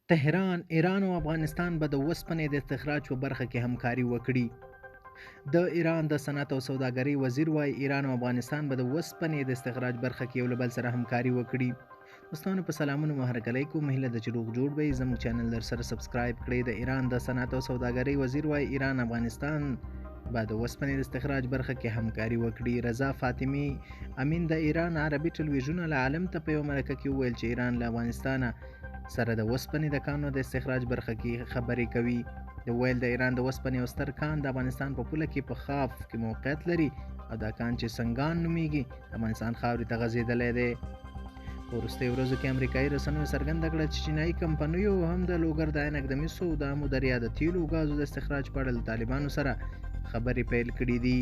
تهران، ایران او افغانستان به د وسپنې د استخراج په برخه کې همکاري وکړي. د ایران د صنعت او سوداګرۍ وزیر وايي، ایران او افغانستان به د وسپنې د استخراج برخه کې یو له بل سره همکاري وکړي. دوستانو په سلامونو مو هرکلی کوم، هیله ده چې روغ جوړ به یئ. زموږ چینل در سره سبسکرایب کړئ. د ایران د صنعت او سوداګرۍ وزیر وايي، ایران افغانستان به د وسپنې د استخراج برخه کې همکاري وکړي. رضا فاطمي امین د ایران عربي ټلویزیون العالم ته په یوه مرکه کې وویل چې ایران له افغانستانه سره د وسپنې د کانو د استخراج برخه کې خبرې کوي. ده وویل، د ایران د وسپنې یو ستر کان د افغانستان په پوله کې په خاف کې موقعیت لري او دا کان چې سنګان نومیږي د افغانستان خاورې ته غځېدلی دی. په وروستیو ورځو کې امریکایي رسنیو څرګنده کړه چې چینایي کمپنیو هم د لوګر د عینک د مسو او د امو دریا د تیلو او ګازو د استخراج په اړه له طالبانو سره خبرې پیل کړې دي.